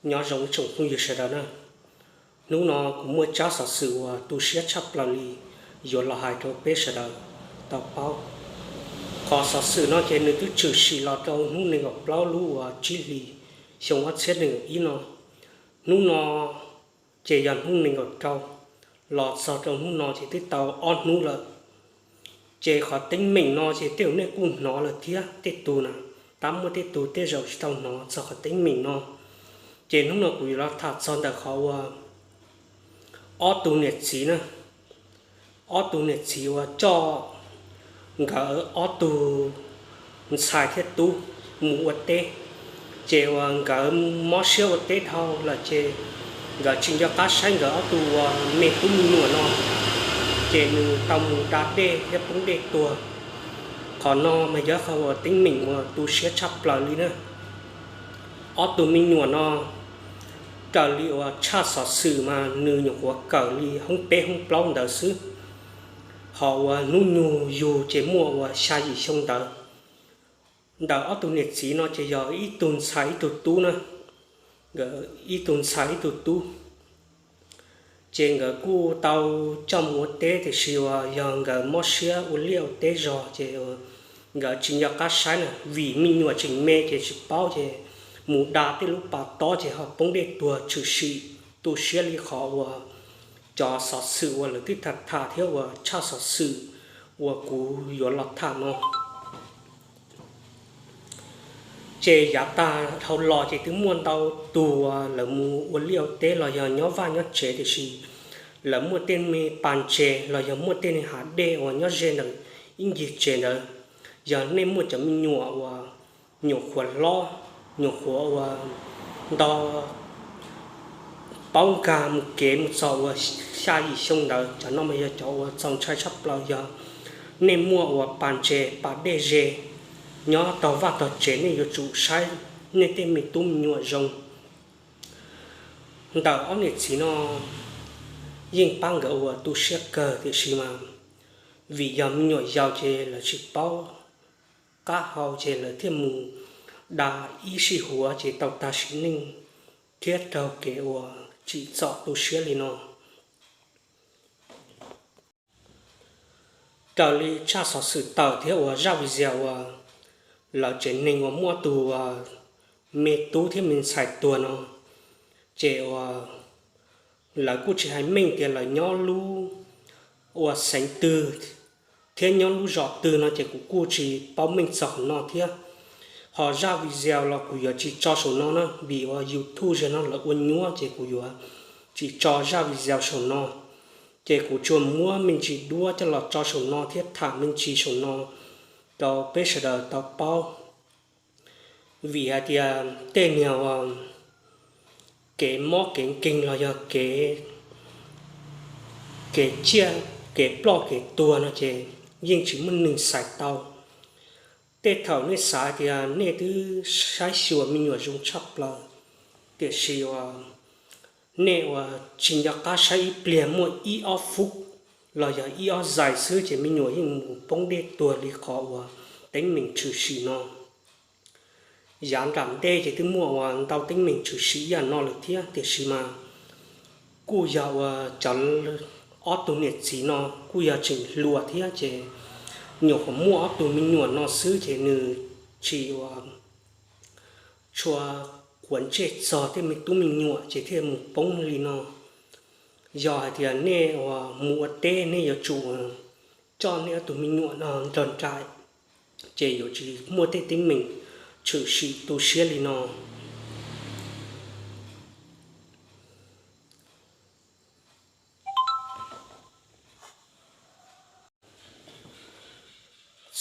Nyob zoo ib tsoom phooj ywg sawv daws na. Hnub no kuv muaj tsab xov xwm uas tu siab tshaj plaws li yuav los hais rau peb sawv daws tau paub. Qhov xov xwm no ces nws twb tshwm sim los rau hnub nees nkaum plaub lub uas tsib hlis xyoo ob txhiab nees nkaum ib no. Hnub no ces yog hnub nees nkaum rau, los txog rau hnub no ces twb tau ob hnub lawm. Ces qhov teeb meem no ces tej zaum nej kuj hnov lawm thiab, tej tug na, tab muaj tej tug tej zaum tsis tau hnov txog qhov teeb meem no. Ces hnub no kuv yuav los tham txog ntawm qhov uas ob tug niam txiv na, ob tug niam txiv uas coj nkawd ob tug ntxhais thiab tub mus ua teb. Ces uas nkawd mob siab ua teb dhau lawm ces nkawd tsis nco qab saib nkawd ob tug uas me tub me nyuam no, ces nws tau mus da dej thiab poob dej tuag. Qhov no mas yog qhov uas teeb meem uas tu siab tshaj plaws li na. Ob tug me nyuam no, raws li uas tshaj xov xwm mas nws nyuam qhuav kawm li hoob peb hoob plaub ntawd xwb, ho uas hnub nyoog yug ces muaj uas xya yim xyoo ntawd. Ntawm ob tug niam txiv no ces yog ib tug ntxhais ib tug tub na, nkawd ib tug ntxhais ib tug tub. Ces nkawd kuj tau coj mus ua teb tiam sis uas yog nkawd mob siab ua liaj ua teb zog ces nkawd tsis nco qab saib na, vim me nyuam tseem me ces tsis paub ces mus da tej lub pas tob ces ho poob dej tuag tshwm sim tu siab li qhov uas cov xov xwm uas lawv twb tham tham thiab uas tshaj xov xwm uas kuv yuav los tham no. Ces yav tag dhau los ces twb muaj ntau tug uas lawv mus ua liaj ua teb los yog nyob vaj nyob tsev tiam sis lawv muaj tej me pas ntses los yog muaj tej hav dej uas nyob ze ntawm ib ncig tsev ntawd. Yog nej muaj cov me nyuam uas nyuam qhuav hlob, nyuam qhuav uas nto paub nkag mus kev mus txog uas xya yim xyoo ntawd, cov no mas yog cov uas txaus ntshai tshaj plaws. Yog nej muaj uas pas ntses pas dej ze nyob tog vaj tog tsev, nej yuav tsum saib nej tej me tub me nyuam zoo. Ntawm ob niam txiv no yeej pab nkawd uas tu siab kawg tiam sis mas vim yog me nyuam yaus ces lawv tsis paub qab hau ces lawv thiaj mus da ib sij huav ces tau tag sim neej thiab raug kev uas tsim txom tu siab li no. Raws li tshaj xov xwm tawm thiab uas zaj video uas lawv tsev neeg uas muaj tus uas me tub thiab me ntxhais tuag no, ces uas lawv kuj tsis hais meej tias lawv nyob lub uas xeev twg thiab nyob lub zos twg no ces kuv kuj tsis paub meej txog qhov no thiab. Ho zaj video los kuv yuav tsis tso saum no na, vim uas YouTube zaum no lawv ua nyuab ces kuv yuav tsis tso zaj video saum no. Ces kuv tsuas muab me ntsis duab coj los tso saum no thiab tham me ntsis saum no rau peb sawv daws tau paub. Vim hais tias tej niag uas kev mob kev nkeeg los yog kev, kev ciaj kev ploj kev tuag no ces yeej tsis muaj neeg xaiv tau. Tej thaum nej xav tias nej twb saib xyuas me nyuam zoo tshaj plaws, tiam sis uas nej uas tsis nco qab saib ib pliag muaj ib ob fub los yog ib ob zais xwb ces me nyuam yeej mus poob dej tuag li qhov uas teeb meem tshwm sim no. Yav nram ntej ces twb muaj uas ntau teeb meem tshwm sim ib yam no lawm thiab, tiam sis mas kuj yog uas cov ob tug niam txiv no kuj yog tseem hluas thiab ces nyuam qhuav muaj ob tug me nyuam no xwb ces nws tsis uas tshua quav ntsej txog tej me tub me nyuam ces thiaj mus poob li no. Yog hais tias nej uas mus ua teb nej yuav tsum coj nej ob tug me nyuam no nrog nraim, ces yuav tsis muaj tej teeb meem tshwm sim tu siab li no.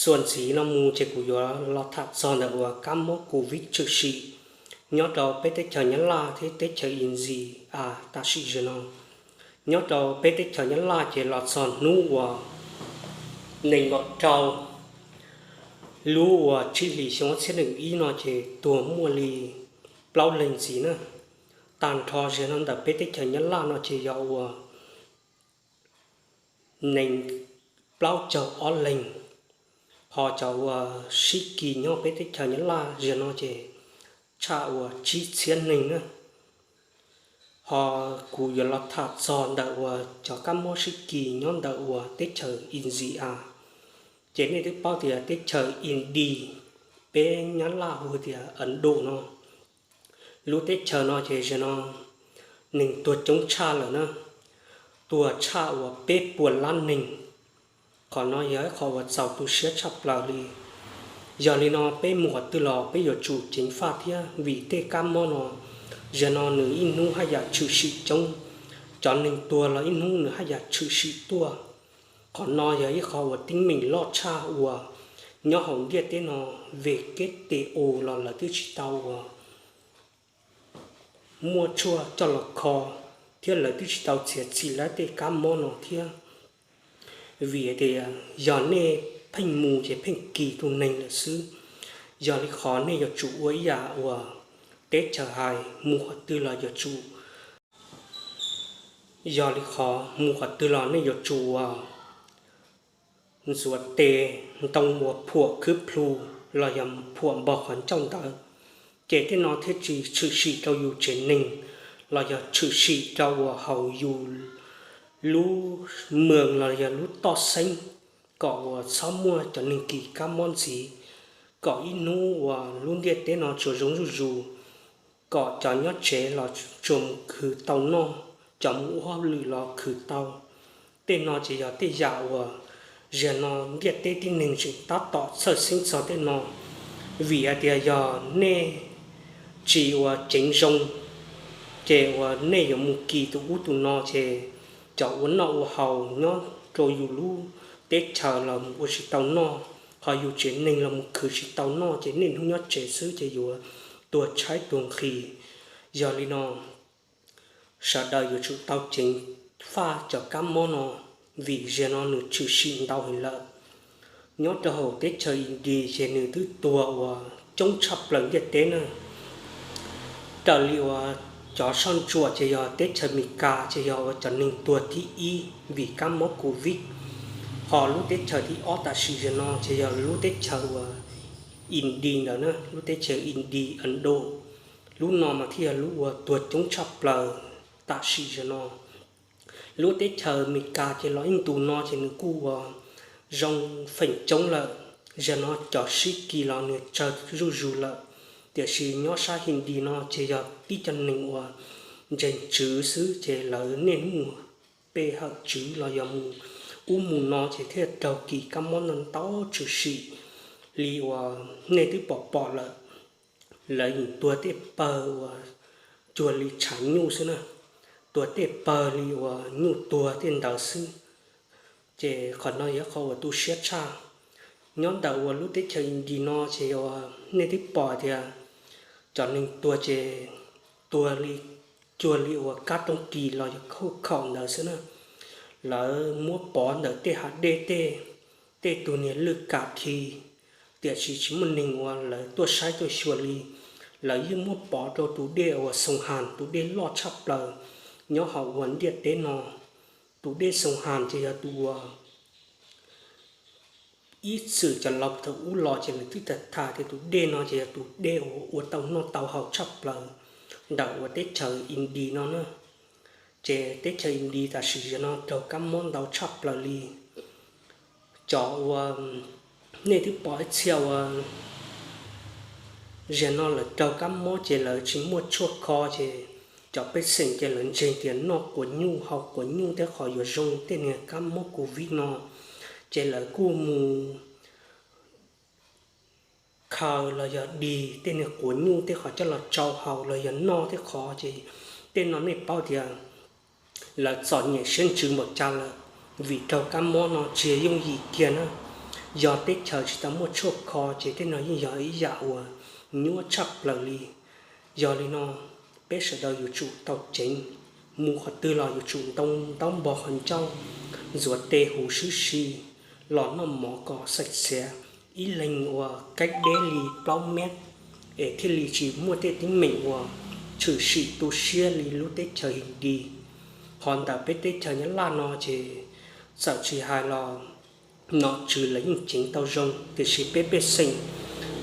Txuas ntxiv no mus ces kuv yuav los tham txog ntawm uas kab mob Covid tshwm sim nyob rau peb teb chaws Nyab Laj thiab teb chaws India tam sim zaum no. Nyob rau peb teb chaws Nyab Laj ces los txog hnub uas nees nkaum rau lub uas tsib hlis xyoo ob txhiab nees ib no ces tuag muaj li plaub leeg ntxiv na. Tag nrho zaum no ntawm peb teb chaws Nyab Laj no ces yog uas nees plaub caug ob leeg, ho cov uas sib kis nyob peb teb chaws Nyab Laj zaum no ces tshaj uas tsib txhiab neeg na. Ho kuv yuav los tham txog ntawm uas cov kab mob sib kis nyob ntawm uas teb chaws India. Ces nej twb paub tias teb chaws India, peb Nyab Laj hu tias Ấn Độ no, lub teb chaws no ces zaum no neeg tuag coob tshaj lawm na, tuag tshaj uas peb puas lab neeg. Qhov no yog ib qho uas txaus tu siab tshaj plaws li. Yog li no peb mus qhov twg los peb yuav tsum ceev faj thiab, vim tej kab mob no, zaum no nws ib hnub haj yam tshwm sim coob, cov neeg tuag los ib hnub nws haj yam tshwm sim tuaj. Qhov no yog ib qho uas teeb meem loj tshaj uas nyob hauv ntiaj teb no, vim kev tes us los lawv twb tsis tau uas muaj tshuaj coj los kho, thiab lawv twb tsis tau txiav txim lawv tej kab mob no thiab. Vim tias yog nej pheej mus ces pheej kis tus neeg lawm xwb. Yog li qhov nej yuav tsum ua ib yam uas teb chaws hais, mus qhov twg los yuav tsum, yog li qhov mus qhov twg los nej yuav tsum uas ntxuav tes ntoo uas phuam khwb plhu los yog phuam npog qhov ncauj ntawd, ces tej no thiaj tsis tshwm sim rau yus tsev neeg los yog tshwm sim rau uas hauv yus lub moos los yog lub toj xeeb, kom uas txhob muaj cov neeg kis kab mob ntxiv, kom ib hnub uas lub ntiaj teb no tsuas zoo zuj zus, kom cov nyob tsev los tsuas mus khwv tau noj, cov mus ua hauj lwm los khwv tau. Tej no ces yog tej yam uas zaum no ntiaj teb tib neeg tseem tab tom txhawj xeeb txog tej no, vim hais tias yog nej tsis uas ceev zoo, ces uas nej yuav mus kis tus ub tus no ces cov ua noj ua haus nyob rau yus lub teb chaws los mus ua tsis tau noj, ho yus tsev neeg los mus khwv tsis tau noj ces niaj hnub nyob tsev xwb ces yuav tuag tshaib tuag nqhis. Yog li no sawv daws yuav tsum tau ceev faj cov kab mob no, vim zaum no nws tshwm sim ntau heev lawm. Nyob rau hauv teb chaws India ces nws twb tuag uas coob tshaj plaws ntiaj teb na. Raws li uas cov soj ntsuam ces yog teb chaws Amelikas ces yog uas cov neeg tuag thib ib vim kab mob Covid. Ho lub teb chaws thib ob tam sim zaum no ces yog lub teb chaws uas India ntawd na, lub teb chaws India, Indo. Lub no mas thiaj yog lub uas tuag coob tshaj plaws tam sim zaum no. Lub teb chaws Amelikas ces los ib ntus no ces nws kuj uas zoo feem coob lawm, zaum no cov sib kis los nws tsawg zuj zus lawm. Tiam sis nyob sab India no ces yog tib co neeg uas ntseeg tswv xwb ces lawv niaj hnub mus pe hawm tswv los yog mus ub mus no ces thiaj raug kis kab mob ntau ntau tshwm sim li uas nej twb pom pom lawm. Lawv yeej tuag tej pawg uas cuag li tshav nyuj xwb na, tuag tej pawg li uas nyuj tuag tej ntawd xwb. Ces qhov no yog qhov uas tu siab tshaj. Nyob ntawm uas lub teb chaws India no ces uas nej twb pom tias cov neeg tuag ces tuag li, cuag li uas kab rooj kis los yog khuj khaum ntawd xwb na. Lawv muab pov ntawm tej hav dej tej, tej tus niag lwj kam khi, tiam sis tsis muaj neeg uas lawv tuaj saib tuaj xyuas li. Lawv yeej muab pov rau tus dej uas Soo Has, tus dej loj tshaj plaws nyob hauv uas ntiaj teb no. Tus dej Soo Has ces yog tus uas ib txwm cov laus thaum ub los ces lawv twb tham tias tus dej no ces yog tus dej uas ua tau noj tau haus tshaj plaws ntawm uas teb chaws India no na. Ces teb chaws India tam sim zaum no raug kab mob ntau tshaj plaws li. Cov uas nej twb pom ib txhia uas zaum no lawv raug kab mob ces lawv tsis muaj tshuaj kho ces cov pej xeem ces lawv ntseeg tias noj quav nyuj haus quav nyuj tej qhov yuav zoo tej niag kab mob Covid no, ces lawv kuj mus khaws los yog dig tej niag quav nyuj tej qhov coj los tsau haus los yog noj tej qhov ces tej no nej paub tias lawv txom nyem siab ntsws npaum cas lawm, vim raug kab mob no tsis yog yooj yim kiag na. Yog teb chaws tsis tau muaj tshuaj kho ces tej no yeej yog ib yam uas nyuaj tshaj plaws li. Yog li no, peb sawv daws yuav tsum tau ceev, mus qhov twg los yuav tsum ntoo ntaub npog qhov ncauj, ntxuav tes huv sib si, los noj mov kom xaim xiav, ib leeg uas kaib deb li plaub mev, es thiaj li tsis muaj tej teeb meem uas tshwm sim tu siab li lub teb chaws Hindi. Ho ntawm peb teb chaws Nyab Laj no ces txawm tsis hais los nom tswv lawv yeej ceev tau zoo, tiam sis peb pej xeem,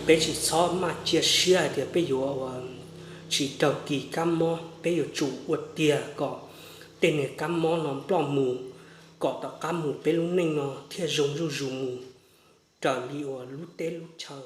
peb tsis txhob maj cia siab hais tias peb yuav ua Tsis raug kis kab mob, peb yuav tsum ua tiag kom tej niag kab mob no ploj mus, kom tom qab mus peb lub neej no thiaj zoo zuj zus mus raws li uas lub teb lub chaw